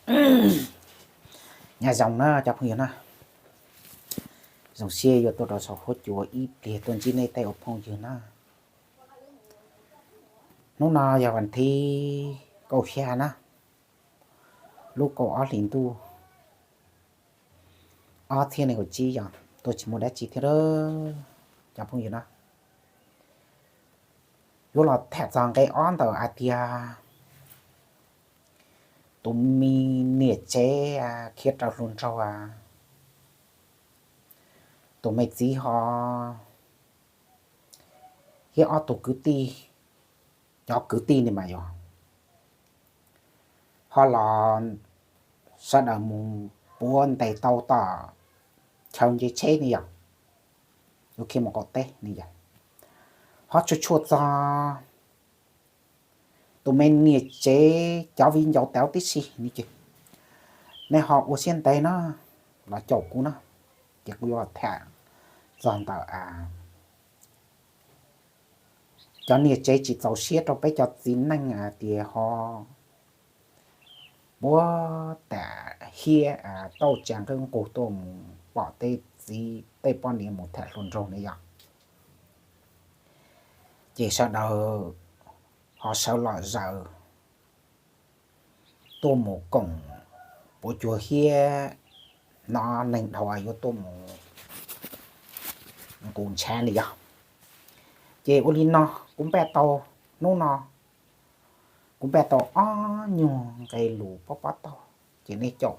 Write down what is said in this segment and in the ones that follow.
Nyob zoo na cov phooj ywg na, zoo siab yuav tuaj rau saum huab cua ib pliag tuaj ntsib nej tej ua phooj ywg na. Hnub no yog vas thib kaum xya na, lub kaum ob hlis ntuj ob txhiab nees nkaum tsib yog tuaj tsis muaj dab tsi thiab cov phooj ywg na. Yuav los tham txog nqe ob ntawm hais tias tus me niam tsev khiav raws hluas nraug, tus me txiv ho thiab ob tug kwv tij, cov kwv tij ne mas yog ho los sawv daws mus puav ntes tau tom chaw nce tsheb ne yog, yuav khiav mus qaum teb ne yog, ho tshua tshua txog tus me niam tsev cov viv ncaus tau tib si ne ces nej ho ua siab ntev na los caum kuv na, ces kuv yuav tham txog ntawm cov niam tsev tsis txaus siab rau peb cov txiv neej hais tias ho puav tam hiab tauj tsa nqeeb nqug tuaj mus pom tej txiv tej poj niam mus tham hluas nraug ne yog, ces sawv daws ho sawv los zaws tuaj mus koom puav cuag hiab no neeg dhau yuav tuaj mus nqus ntshav li yog. Ces ua li no kuv npaj tau, hnub no kuv npaj tau ob nyuag nqe lus pob pob taug, ces nej caum,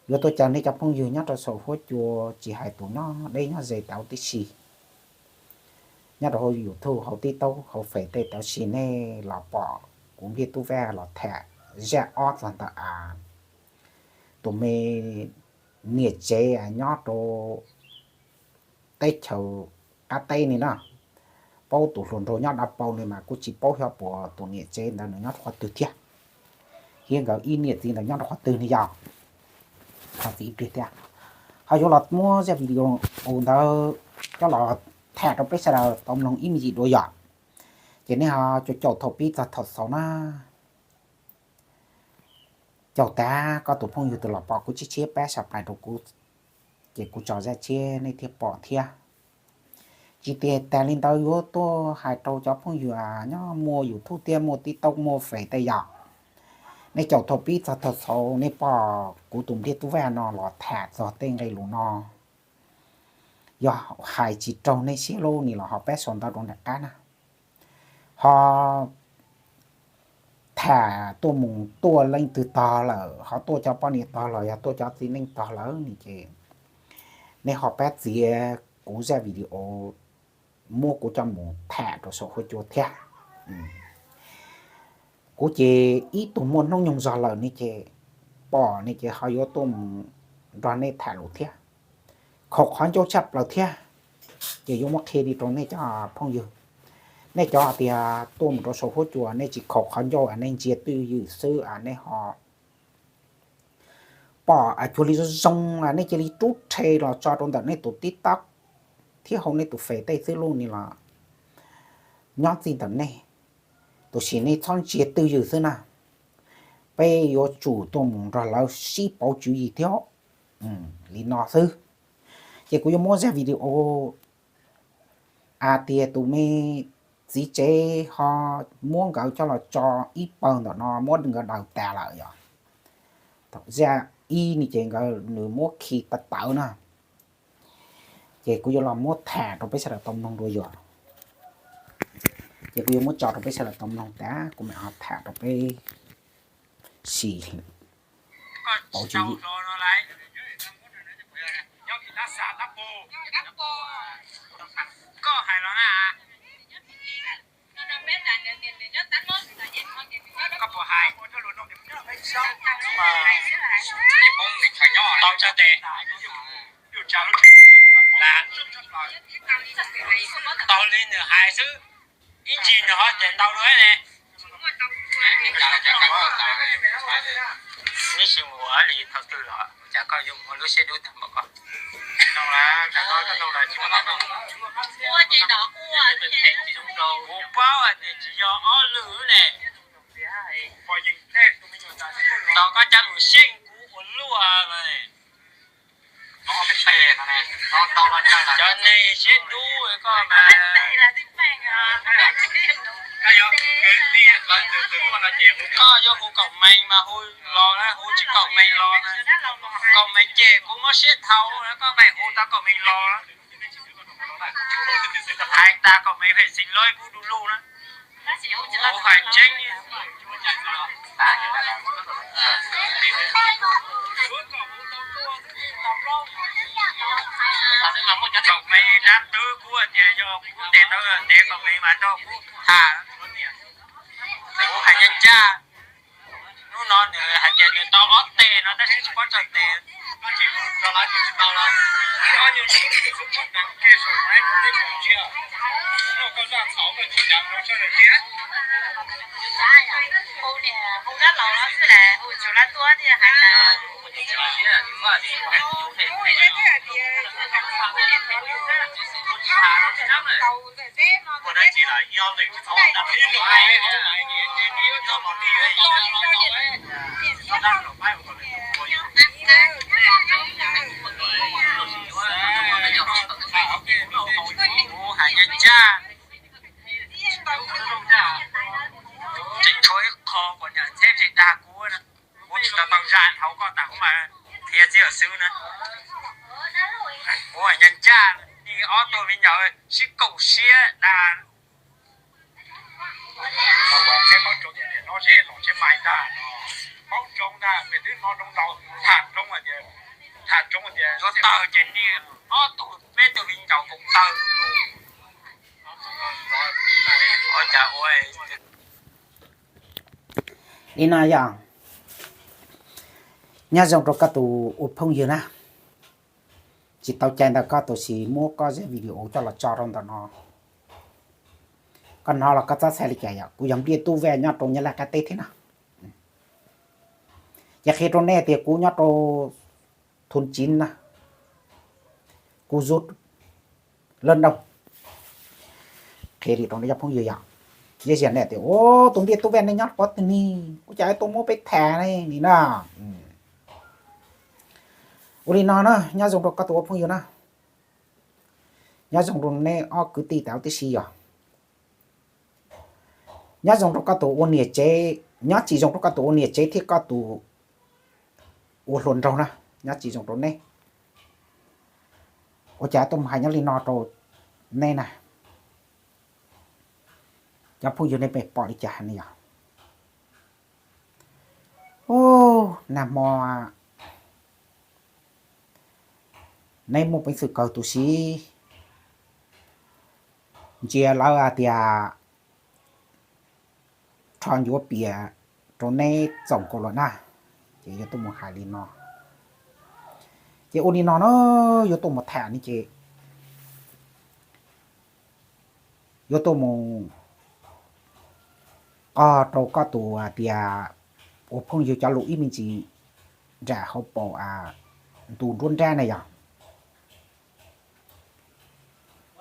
yuav tuaj caw nej cov phooj ywg nyob rau saum huab cua, tsis hais tus nyob deb nyob ze tau tib si, nyob rau hauv YouTube hauv TikTok hauv Face tej tau si nej los pom kuv Npliaj Tub Vaj los tham zaj ob txog ntawm tus me niam tsev nyob rau teb chaws qab teb ne na, paub tus hluas nraug nyob dab paug ne mas kuj tsis paub xyov puas tus niam tsev ntawd nws nyob rau qhov twg thiab, thiab nkawd ib niam txiv ntawd nyob rau qhov twg ne yog. Ho txiv ib pliag thiab ho yuav los muab zaj video ntawd coj los tham rau peb sawv daws tau mloog ib me ntsis dua yom. Ces nej ho caum caum thaum pib txog thaum xaus na. Caum tag koj tus phooj ywg twg los pom kuv tshiab tshiab pab subscribe rau kuv, ces kuv tso zaj tshiab nej thiaj pom thiab. Tsis tas li ntawd yuav tuaj hais rau cov phooj ywg nyob muaj YouTube thiab muaj TikTok muaj Face tej yom, nej caum thaum pib txog thaum xaus nej pom kuv tus Npliaj Tub Vaj no los tham txog tej nqe lus no, yog hais tsis raug nej siab lub ni los ho pab sau ntawv rau nram qab na. Ho tham tuaj mus tuaj leej twg tog lawm, ho tuaj cov poj niam tog los yog tuaj cov txiv neej tog lawm ne ces nej ho pab txiav kuv zaj video, muab kuv coj mus tham rau saum huab cua thiab. Kuv ces ib tug muaj hnub nyoog zog lawm ne ces pom ne ces ho yuav tuaj mus nrog nej tham lus thiab. Khaum qhov ncauj tshaj plaws thiab, ces yuav muab qhia li rau nej cov phooj ywg. Nej cov hais tias tuaj mus rau saum huab cua nej tsis khaum qhov ncauj, nej ntsia twj ywm xwb, nej ho pom cuag li zoo zoo, nej cia li rub rhe los tso rau ntawm nej tus TikTok thiab hauv nej tus Face tej xwb lub ni los nyob txij ntawm nej. Tab sis nej txhob ntsia twj ywm xwb na, peb yuav tsum tuaj mus nrog lawv sib pauv tswv yim thiab. Li no xwb, ces kuv yuav muab zaj video hais tias tus me txiv tsev ho muab nkawd coj los tso ib pawg ntawm no muab nkawd daws tas lawm yom. Zaj ib ne ces nkawd nws muab khi tawv tawv na, ces kuv yuav los muab tham rau peb sawv daws tau mloog dua yom. Ces kuv yuav muab tso rau peb sawv daws tau mloog tas kuv mam ho tham rau peb sim pauv tswv yim. Tau li nws hais xwb, ib ntsis nws ho ces ntau dua ne. Neb sim ua li thaum twg los cas koj yuav muaj lub siab dub tag npaum ko? Kuv paub hais tias tsis yog ob lwm ne. Tos koj cab mus Siab dub koj mas, koj yuav hu Kaum Mees mas hu los na, hu tsis Kaum Mees los na. Kaum Mees ces kuv mob siab dhau na, koj pheej hu tau Kaum Mees los na. Hais tas Kaum Mees pheej xis loj kuv du lug na. Kuv hais tseeb. Kaum Mees dab twb kuv tias yog kuv tes tau ntev Kaum Mees mas nrog kuv tham. Kuv hais ncaj ncaj. Hnub no nws hais tias nws tau ob tes no tab sis tsis paub tsawg tes. Kuv hais ncaj ncaj, tseem tshuav ib qho kuv niam txheb tseem dag kuv, kuv tsis tau tau zaj hauv koj tas kuv mam qhia txiv xwb na. Kuv hais ncaj ncaj, nej ob tug me nyuam sib koom siab dag. Yuav tawg ces nej ob tug peb tug viv ncaus koom tawg. Li no yog nyob zoo rau koj tus ua phooj ywg na, tsis tau cai ntawm koj tus sis muab koj zaj video coj los tso rau ntawm no. Koj hnov los koj txhob txhais li cas yom, kuv yog Npliaj Tub Vaj nyob rau Nyab Laj qab teb thiab no. Ces qhia rau nej tias kuv nyob rau thun civ na, kuv zuj laj nrauj. Qhia li rau nej cov phooj ywg yom, yog ziag nej tias ua tus Npliaj Tub Vaj nej nyob pov twg ni, ua cas tuaj muab peb tham ne li na. Ua li no na, nyob zoo rau koj tus ua phooj ywg na, nyob zoo rau nej ob kwv tij tas tib si yog nyob zoo rau koj tus ua niam tsev, nyob tsis zoo rau koj tus ua niam tsev thiab koj tus ua hluas nraug na, nyob tsis zoo rau nej. Ua cas tuaj mus hais nyob li no rau nej na? Cov phooj ywg nej pheej pom li cas ne yog? Nag hmo neb muaj peev xwm kawg tus sis ntsia lawv hais tias rho ncuav pias rau neb txaus nkaus lawm na, ces yuav tuaj mus hais li no. Ces ua li no na, yuav tuaj mus tham ne ces yuav tuaj mus qog rau koj tus hais tias ua phooj ywg cov lus ib me ntsis nram hauv paus ntu nruab nrab na yog.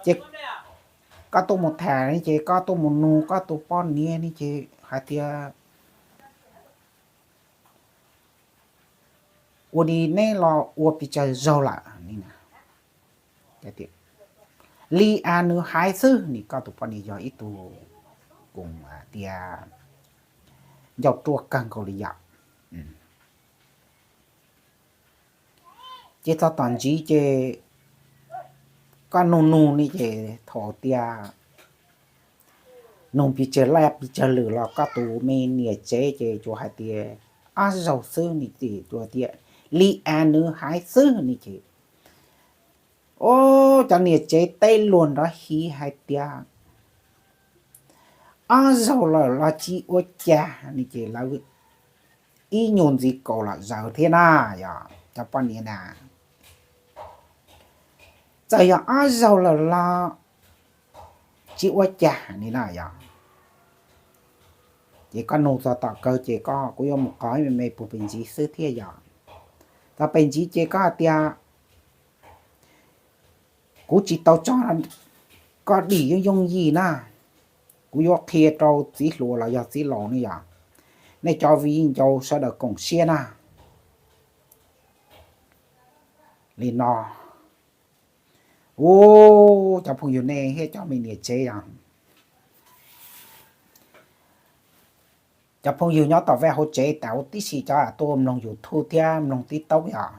Ces koj tuaj mus tham ne ces koj tuaj mus nug koj tus poj niam ne ces hais tias ua li neb los ua pes tsawg zaug lawm? Li as nws hais xwb ne, koj tus poj niam yog ib tug koom tias ncauj ruaj kawg nkaus li yom. Ces txog tom ntxiv ces koj nug nug ne ces thaum tias nug pes tsawg laj pes tsawg lwm los koj tus me niam tsev ces tsuas hais tias ob zaug xwb ne ces tsuas tias li as nws hais xwb ne ces, o, cov niam tsev teb luag nrov hiv hais tias ob zaug lawm los tsis ua cas ne ces lawv ib nyuag ntxiv kaus los zaws thiab na, yog cov poj niam na. Txawm yog ob zaug lawm los tsis ua cas li na yog. Ces koj nug txog tom kawg ces koj kuv yuav mus qhov me me puag pes ntxiv xwb thiab yog. Txog pes ntxiv ces koj hais tias kuv tsis tau tso koj dim yooj yooj yim na, kuv yuav qhia rau txiv hluas los yog txiv laus ne yog, nej cov viv ncaus sawv daws koom siab na. Li no, Ub, cov phooj ywg nej thiab cov me niam tsev os, cov phooj ywg nyob tom vaj hauv tsev tas huv tib si, cov tuaj mloog YouTube thiab mloog TikTok yom,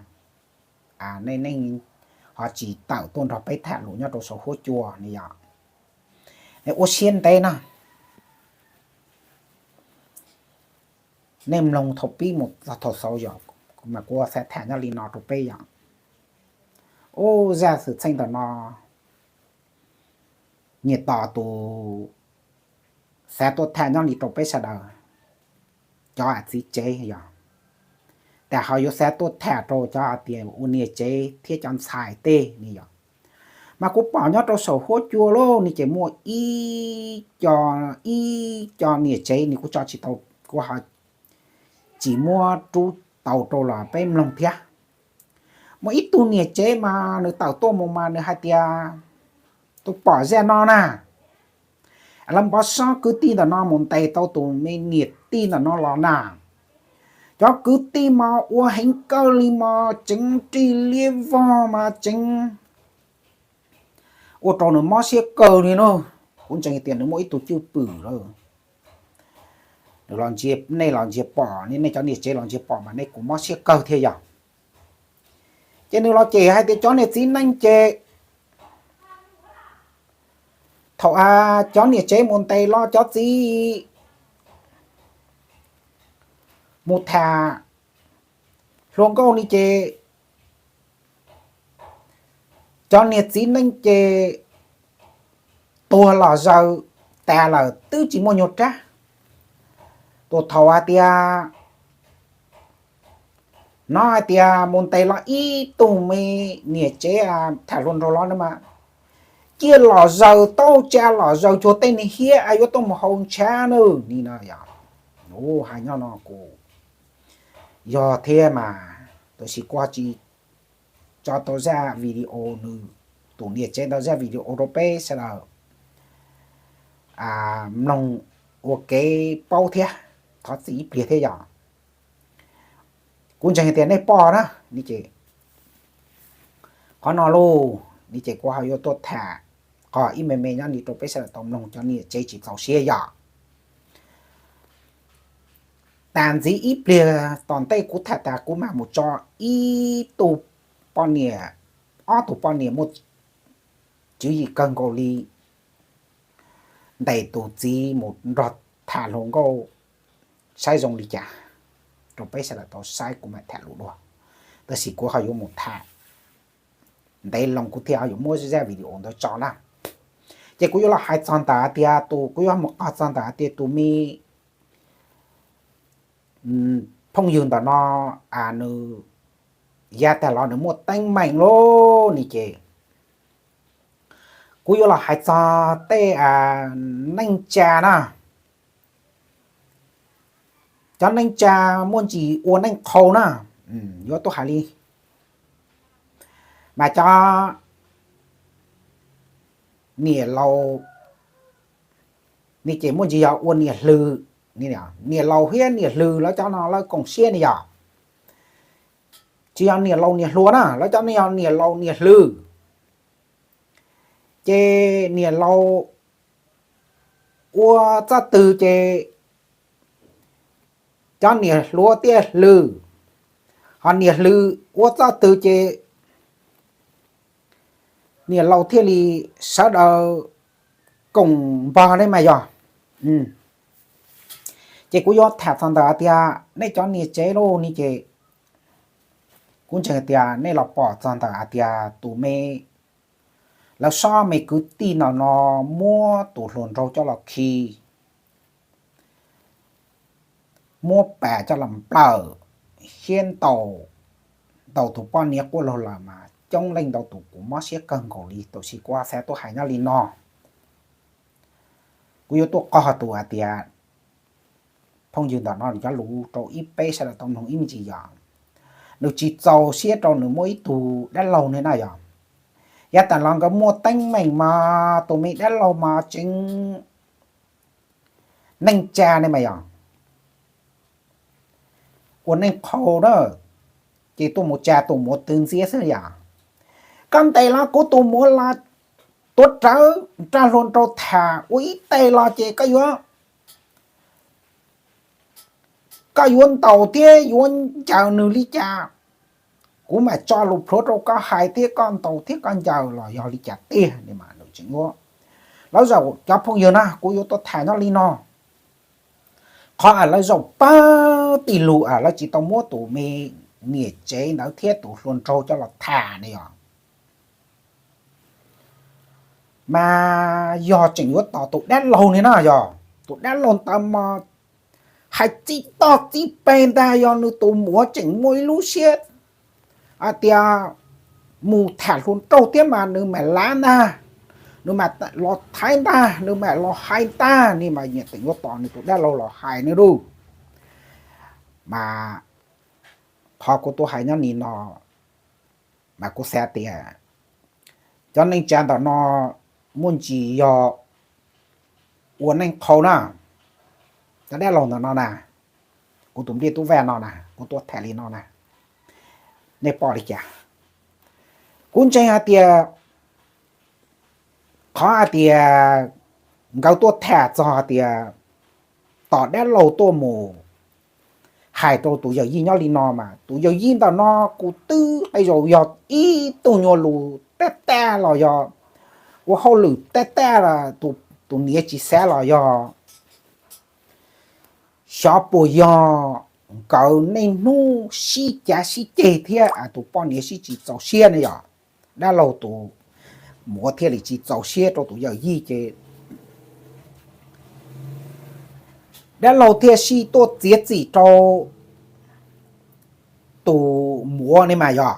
nej neej ho tsis tawm tuaj nrog peb tham lus nyob rau saum huab cua ne yom. Nej ua siab ntev na, nej mloog thaum pib mus txog thaum xaus yom, mas kuv xav tham nyob li no rau peb yom. Ub, zaj xwm txheej ntawm no, niam tos tus xav tuaj tham nyob li rau peb sawv daws cov txiv tsev yom, tas ho yuav xav tuaj tham rau cov hais tias ua niam tsev thiab cov ntxhais tej ne yom. Mas kuv pom nyob rau saum huab cua lauj, ne ces muaj ib co, ib co niam tsev ne kuv tso tsis tau, kuv ho tsis muab rub tau rau los peb mloog thiab. Muaj ib tug niam tsev mas nws tawm tuaj mus mas nws hais tias, tus pom zaj no na, lawv npov sob kwv tij ntawm no mus ntes tau tus me niam tij ntawm no los na. Cov kwv tij mas ua heev kawg li mas tseev rig liab vog mas tseev ua rau nws mob siab kawg li na. Kuv ntseeg tias nws muaj ib tug cwj pwm lawm. Nws los ntsia, nej los ntsia pom, nej cov niam tsev los ntsia pom mas nej kuj mob siab kawg thiab yom. Ces nws los cem hais tias cov niag txiv neej ces thaum cov niam tsev mus ntes los cov txiv mus tham hluas nkauj ne ces cov niag txiv neej ces tuag los zaws tas lawm twb tsis muaj nyuag rab. Tus thaum hais tias, hnov hais tias mus ntes los ib tug me niam tsev tham hluas nraug los na mas ciaj los zaws tauj tsa los zaws cuag tej niag hiab yuav tuaj mus haus ntshav na ni no yom. Hais nyob no kuj yog thiab mas, tab sis kuv tsis tso tau zaj video, nws tus niam tsev ntawd zaj video rau peb sawv daws mloog ua kev paub thiab, thov txim ib pliag thiab yom. Kuv ntseeg tias nej pom na, ne ces qhov no lauj, ne ces kuv ho yuav tuaj tham qhov ib me me nyob li rau peb sawv daws tau mloog cov niam tsev tsis txaus siab yom. Tas ntxiv ib pliag tom ntej kuv tham tas kuv mam mus tso ib tug poj niam, ob tug poj niam muaj tswv yim kawg nkaus li ntes tus txiv mus nrog tham hluas nkauj saib zoo li cas rau peb sawv daws tau saib, kuv mam tham lus dua. Tab sis kuv ho yuav mus tham ntev loo kuv thiaj yuav muab zaj video ntawd tso na. Ces kuv yuav los hais txog ntawm hais tias tus, kuv yuav mus qhov txog ntawm hais tias tus me phooj ywg ntawm no, nws yav tag los nws muaj teeb meem lauj, ne ces kuv yuav los hais txog tej neej tsa na. Cov neej tsa muaj ntsis ua neej qhau na, yuav tuaj hais li, mas cov niam laus ne ces muaj ntsis yog ua niam hlws, niam laus thiab niam hlws lawv cov no lawv koom siab ne yom. Tsis yog niam laus niam hluas na, lawv cov no yog niam laus niam hlws. Ces niam laus ua txoj twg ces cov niam hluas thiaj hlws, ho niam hlws ua txoj twg ces niam laus thiaj li sawv daws koom npog ne mas yog. Ces kuv yuav tham txog ntawm hais tias nej cov niam tsev lauj, ne ces kuv ntseeg tias nej los pom txog ntawm hais tias tus me, lawv sob me kwv tij ntawm no muab tus hluas nraug coj los khi, muab pas coj los nplawm, thiab ntaus, ntaus tus poj niam quaj laug lawm mas coob leej ntau tus, kuv mob siab kawg nkaus li, tab sis kuv xav tuaj hais nyob li no. Kuv yuav tuaj qog tus hais tias phooj ywg ntawm no nws cov lus rau ib peb sawv daws tau mloog ib me ntsis yom. Nws tsis txaus siab rau nws muaj ib tug dab laug ne na yom. Yav tas los nkawd muaj teeb meem mas tus me dab laug mas tseem neej tsa ne mas yog ua neej qhau na, ces tuaj mus tsa tus muav twv ntxiab xwb yom. Koj ntes los kuv tus muam los tuav rawv nrog hluas nraug tham ua ib teg los ces koj yuav, koj yuav ntaus thiab yuav ncaws nws li cas, kuv mam tso lus plhuav rau koj hais thiab koj ntaus thiab koj ncaws los yog li cas tiag. Nws tseem yuav, lawv zaum cov phooj ywg na, kuv yuav tuaj tham nyob li no. Qhov uas lawv zaum pawg tij lug uas lawv tsis tau muab tus me niam tsev ntawd thiab tus hluas nraug coj los tham ne yog, mas yog tseem yuav tos tus dab laug ni na. Yog tus dab laug ntawd mas hais txij toj txij peg ntag, yog nws tus muam tseem muaj ib lub siab hais tias mus tham hluas nraug thiab mas nws mam lav ntag, nws mam los thaiv ntag, nws mam los hais ntag, nws mas nyiam tseem yuav tos nws tus dab laug los hais nws lauj. Mas qhov kuv tuaj hais nyob ni no, mas kuv xav tias cov neej tsa ntawm no muaj ntsis yog ua neej qhau na. Cov dab laug ntawm no na, kuv tus npliaj tub vaj no na, kuv tuaj tham li no na, nej pom li cas? Kuv ntseeg hais tias qhov hais tias nkawd tuaj tham txog hais tias tos dab laug tuaj mus hais rau tus yawm yij nyob li no mas tus yawm yij ntawm no kuv twb qee zaum yog ib tug nyuag lus tab tag los yog ua hauj lwm tab tag los tus niam tsis xav los yog xyov puas yog nkawd niaj hnub sib cav sib ceg thiab tus poj niam sib tsis txaus siab ne yog dab laug tus muam thiaj li tsis txaus siab rau tus yawm yij ces dab laug thiaj sij tuaj txiav txim rau tus muam ne mas yog.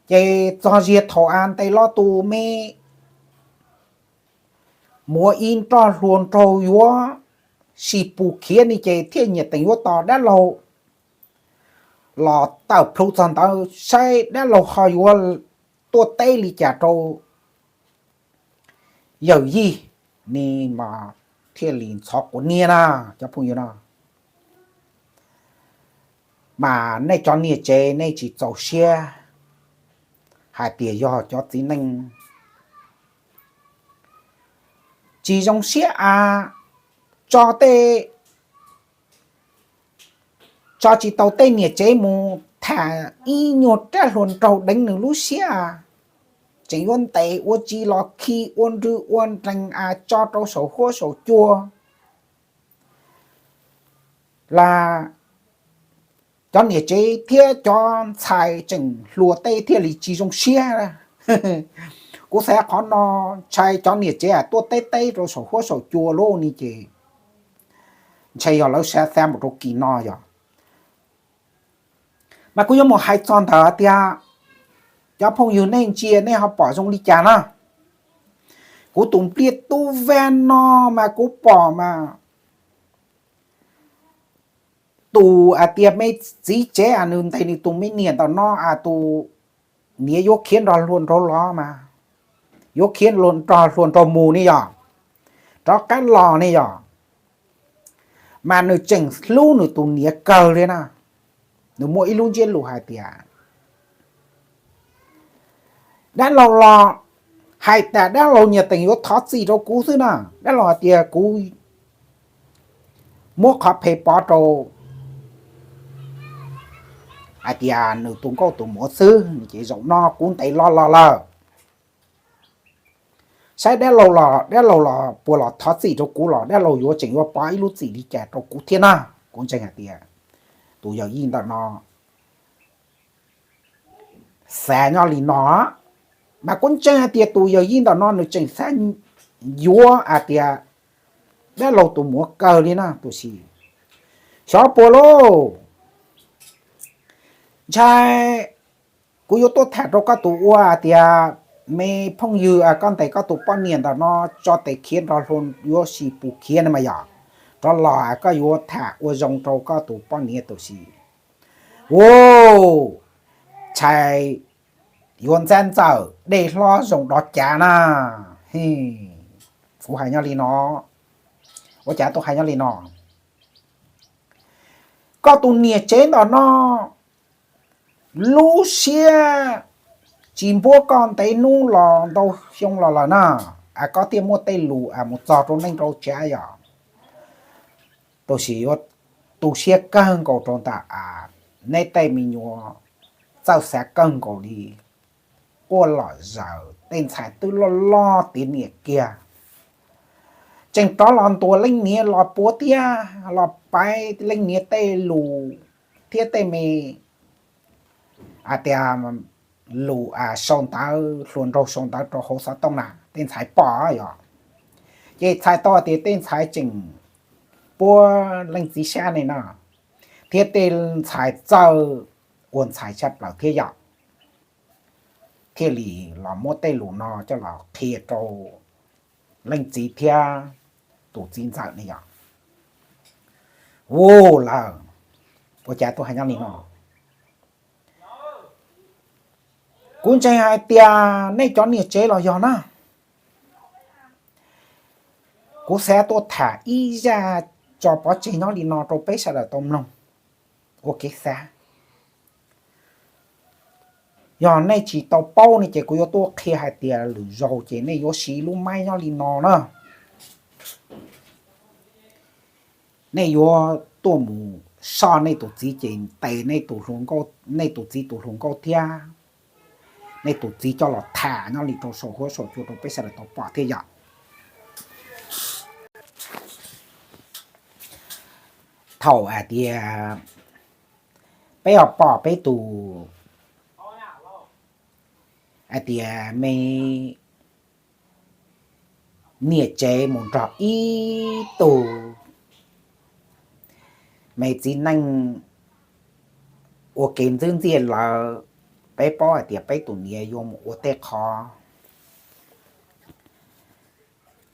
Ces txog ziag thaum av ntes los tus me muam ib nrog hluas nraug yuav sib pus khiav ne ces thiaj nyiam tees yuav tos dab laug los tawm plhu txog ntawd saib dab laug ho yuav tuaj teb li cas rau yawm yij ne mas thiaj li ntxhov quav niag na cov phooj ywg no. Mas nej cov niam tsev nej tsis txaus siab hais tias yog cov txiv neej tsis zoo siab av tso tej, tso tsis tau tej niam tsev mus tham ib nyuag rab hluas nraug deev nws lub siab, tseem yuav ntes ua tsi los khi ua nrw ua nrees av tso rau saum huab saum cua. Las cov niam tsev thiab cov ntxhais tseem hluas tej thiaj li tsis zoo siab. Kuv xav qhov no ntshai cov niam tsev tuaj teb teb rau saum huab saum cua lub ne ces ntshai yog lawv xav xav mus rau kis no yog. Mas kuv yuav mus hais txog ntawm tias cov phooj ywg nej ntsia nej ho pom zoo li cas na. Kuv tus npliaj tub vaj no mas kuv pom mas tus hais tias me txiv tsev as nws ntes nws tus me niam ntawm no as tus niam yuav khiav nrog hluas nraug los mas, yuav khiav nrog hluas nraug mus ne yog, rov qab los ne yog, mas nws tseem hlub nws tus niam kawg li na. Nws muaj ib lub ntsiab lus hais tias dab laug los hais tas dab laug nyias teem yuav thov txim rau kuv xwb na. Dab laug hais tias kuv muab qhov phem pov rau hais tias nws tus nkauj tus muam xwb ces zaum no kuv ntes los los lawm. Saib dab laug los, dab laug los puas los thov txim rau kuv los dab laug yuav tseem yuav pov ib lub txim li cas rau kuv thiab na. Kuv ntseeg hais tias tus yawm yij ntawm no xav nyob li no, mas kuv ntseeg hais tias tus yawm yij ntawm no nws tseem xav yuav hais tias dab laug tus muam kawg li na tus xis. Xyov puas lauj, ntshai kuv yuav tuaj tham rau koj tus ua hais tias me phooj ywg, koj ntes koj tus poj niam ntawm no tso tes khiav nrog hluas yuav sib pus khiav ne mas yog, rov los koj yuav tham ua zoo rau koj tus poj niam tus xis. Ua, ntshai yuav ntxab ntxawm dej hlob zoo dov cav na. Kuv hais nyob li no, ua cas tuaj hais nyob li no? Koj tus niam tsev ntawm no lub siab tsis npuab koj ntev hnub los ntau xyoo los lawm na, a koj thiaj muaj tej lus a mus txog rau neej rau tsav yom. Tab sis yuav tu siab kawg nkaus rau ntawm a neb tej me nyuam txawj xav kawg nkaus li, quaj lom zaws tej ntxhais twb loj loj tiav niam kiag, tseem rov los ntuas leej niam los puav thiab los paiv leej niam tej lus thiab tej me, hais tias lus sau ntawv hluas nraug sau ntawv rau hauv xov tooj na tej ntxhais pom yom. Ces txhais tau tias tej ntxhais tseem puab leej txiv sab ne no, thiab tej ntxhais txawj ua ntxhais tshaj plaws thiab yom, thiaj li los muab tej lus no coj los qhia rau leej txiv thiab tus txiv ntxawm ne yom. Ua lawm, ua cas tuaj hais nyob li no? Kuv ntseeg hais tias nej cov niam tsev los yog na, kuv xav tuaj tham ib zaj tso pov tseg nyob li no rau peb sawv daws tau mloog ua kev xav. Yog nej tsis tau paub ne ces kuv yuav tuaj qhia hais tias lwm zaus ces nej yuav siv lub maib nyob li no na, nej yuav tuaj mus soj nej tus txiv ces tes nej tus hluas nkauj, nej tus txiv tus hluas nkauj thiab nej tus txiv coj los tham nyob li rau saum huab saum cua rau peb sawv daws tau pom thiab yom. Thaum hais tias peb ho pom peb tus hais tias me niam tsev mus nrog ib tug me txiv neej ua kev ntxwb ntxiaj lawm, peb paub hais tias peb tus niam yuav mus ua tej qhov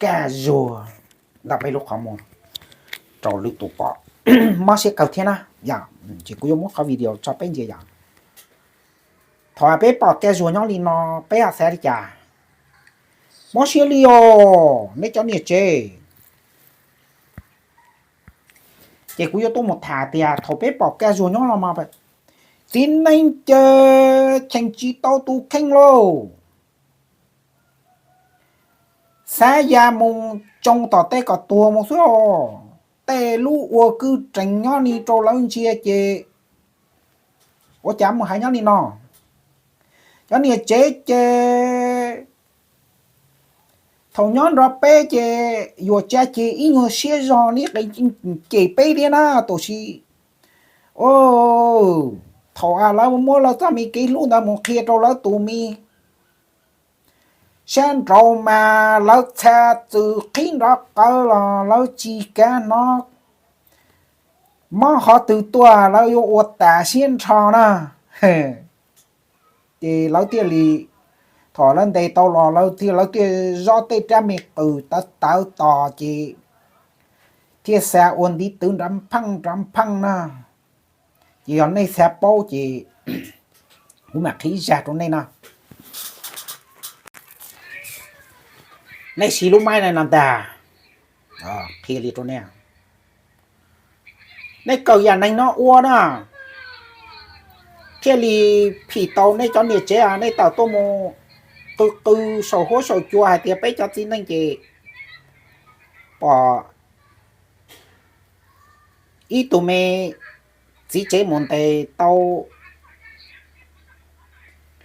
kaj zuag ntawm peb lub qhov muag rau lwm tus pom. Mob siab kawg thiab na yom, ces kuv yuav muab qhov video tso peb ntsia yom. Thaum peb pom kaj zuag nyob li no, peb ho xav li cas? Mob siab li os nej cov niam tsev. Ces kuv yuav tuaj mus tham tias thaum peb pom kaj zuag nyob los mas txiv neej ces cheem tsis tau tus kheej lauj. Xav ya mus tsoo tom tej kom tuag mus xwb os. Tej lub ua kwj rees nyob ni rau lawv ntsia ces ua cas mus hais nyob li no? Cov niam tsev ces thaum nyob nrog peb ces yuam tsa ces ib nyuag siab zog li qe cem peb thiab na, tab sis thaum lawv muab lawv txoj me kev hlub ntawd mus qhia rau lawv tus me sab nraud mas lawv txha txwm qhib nrov qawv los lawv tsis kav hnov mob qhov twg tuaj lawv yuav ua tas siab nrho na. Ces lawv thiaj li, thaum lawv ntes tau los lawv thiaj, lawv thiaj zov tej rab me qws tawv tawv tos ces thiaj xa ua ntiv twv nrov pheej nrov pheej na. Ces yog nej xav paub ces kuv mam qhib zaj rau nej no. Nej siv lub maib no ntag, qhia li rau nej. Nej kawm yam neeg no ua na, thiaj li phim tau nej cov niam tsev, nej tawm tuaj mus qw qw saum huab saum cua hais tias peb cov txiv neej ces pom ib tug me txiv tsev mus ntes tau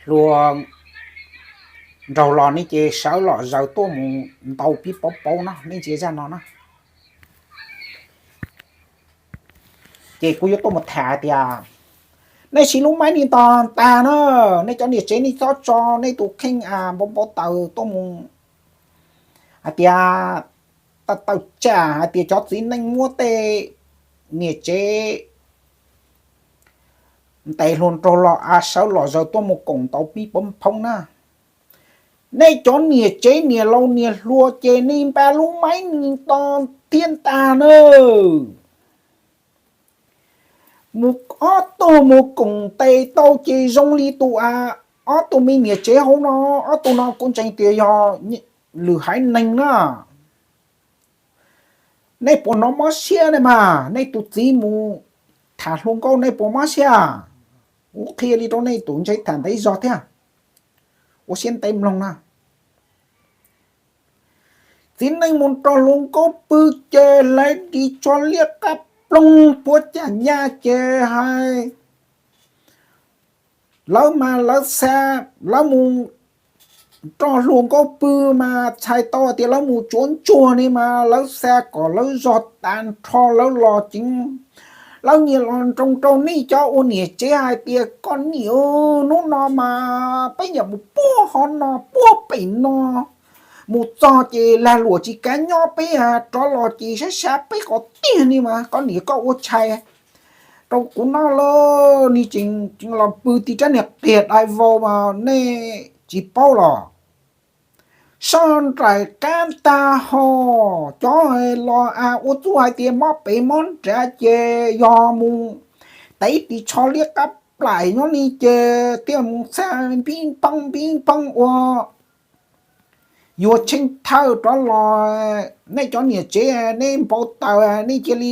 hluas nraug los ne ces sawv lom zaws tuaj mus ntaus pib pauv pauv no, nej ntsia zaj no na. Ces kuv yuav tuaj mus tham tias nej siv lub maib ni ntog ntag na, nej cov niam tsev nej txhob tso nej tus kheej a npau npau taws tuaj mus hais tias tawm tsam hais tias cov txiv neej muab tej niam tsev ntes hluas nraug los a sawv lom zaws tuaj mus koom ntaus pib pov phoob na. Nej cov niam tsev niam laus niam hluas ces nej npaj lub maib ni ntog thiab ntag na. Mus ob tug mus koom tes tau ces zoo li tus a, ob tug me niam tsev hauv no, ob tug no kuv ntseeg tias yog lwm haiv neeg na. Nej puas hnov mob siab ne mas, nej tus txiv mus tham hluas nkauj nej puas mob siab? Kuv qhia li rau nej tus ntseeg tham ntev zog thiab. Ua siab ntev mloog na. Txiv neej mus rau hluas nkauj pw ces hlais ris tsho liab qab ploog puab cag nyaj ces hais lawv mas lawv xa, lawv mus rau hluas nkauj pw mas txhais tau tias lawv mus tsuav ntsuag ne mas lawv xa kom lawv zog tas nrho lawv los ceev. Lawv nyias los nroo rau nej cov ua niam tsev hais tias koj niam, hnub no mas peb nyuam mus puag hov no puag pem no mus txog ces lag luam tsis kav nyob peb rov los ces sab sab peb qhov tiag ne mas koj niam koj ua tshais rau kuv noj lauj. Nws tseem los pw tib rab niag qias dai vau mas nej tsis paub los. Soj nraim qab tag ho, cov los ua txuj hais tias mob pem mob nrad ces yog mus tev ris tsho liab qab plaim nyob ni ces thiaj mus xa pib phooj pib phooj ua yuav tsheej thawj rov los. Nej cov niam tsev nej npau taws nej cia li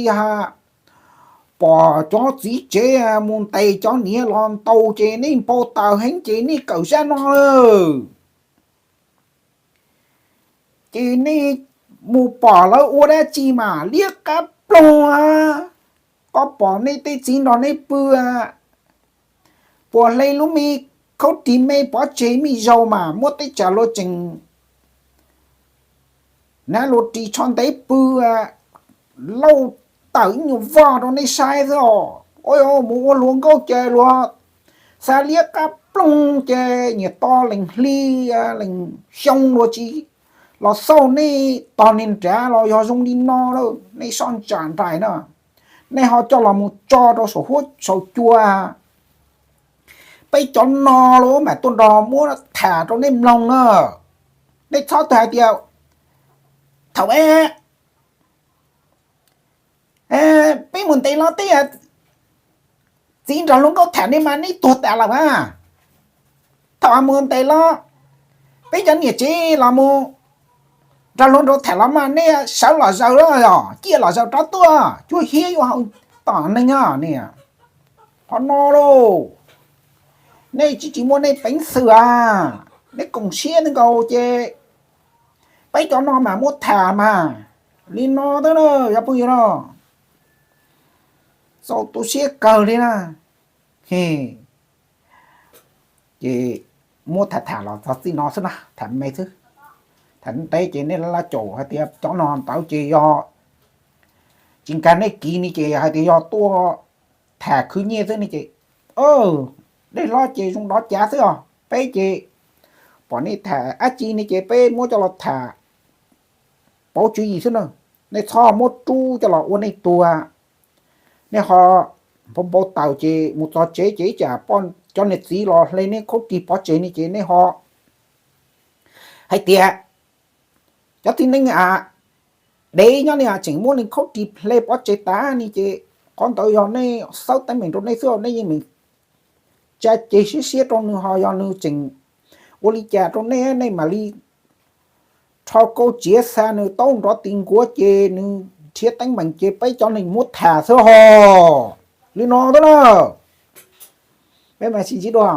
pom cov txiv tsev mus ntes cov niam los ntaus ces nej npau taws heev ces nej kawm zaj no lawm. Ces nej mus pom lawv ua dab tsi mas liab qab ploog. Koj pom nej tej txiv nrog nej pw puas hle lub me khaub ris me pov tseg me zaus mas muab tej tsam luag tseem nab luag ris tsho ntev pw lauj, tawm ib nyuag voj rau nej saib xwb os. Mus ua hluas nkauj ces luag xa liab qab ploog ces nyias to lees hli lees xyoo luag tsis los xauj nej tog niag nrad los yog zoo li no lawm nej soj ntsam nraim na. Nej ho coj los mus tso rau saum huab saum cua. Peb cov no los mam tuaj nrog muab tham rau nej mloog na. Nej txhob tug hais tias thaum peb mus ntes los tej txiv nrog hluas nkauj tham nej mas nej tuag tas lawm mas. Thaum mus ntes los peb cov niam tsev los mus nrog hluas nraug tham los mas nej sawv los zaws los yog ciaj los zaws rov tuaj cuag hiab yuav hau tom neeg ni. Qhov no lauj, nej tsis tsis muaj nej peev xwm a, nej koom siab nkaus ces peb cov no mas muab tham mas li no xwb na cov phooj ywg no. Txaus tu siab kawg li na. Ces muab tham tham los txog txij no xwb na, tham me xwb. Tham ntev ces nej laj caum hais tias cov no ntawd ces yog tsis nkag nej kiv ni ces hais tias yog tuaj tham khwv nyiaj xwb ne ces dej hlob ces zoo dov cav xwb os. Peb ces pom nej tham dab tsi ne ces peb muab coj los tham pauv tswv yim xwb na. Nej txhob muab rub coj los ua nej tuag. Nej ho npau taws ces mus txog tsev ces ib tsam poj cov niam txiv los hle nej khaub ris pov tseg ne ces nej ho hais tias cov txiv neej a, dev nyob li tseem muab nws khaub ris hle pov tseg tas ne ces qhov ntawd yog nej xawb teeb meem rau nej xwb, nej yeej meem tsa ceg siab siab rau nws ho yog nws tseem ua li cas rau nej, nej mam li rho kauj tsiav xa nws taub nrov ti nkuav ces nws nrhiav teeb meem ces peb cov neeg muab tham xwb ho. Li no xwb na. Peb mam sib ntsib dua.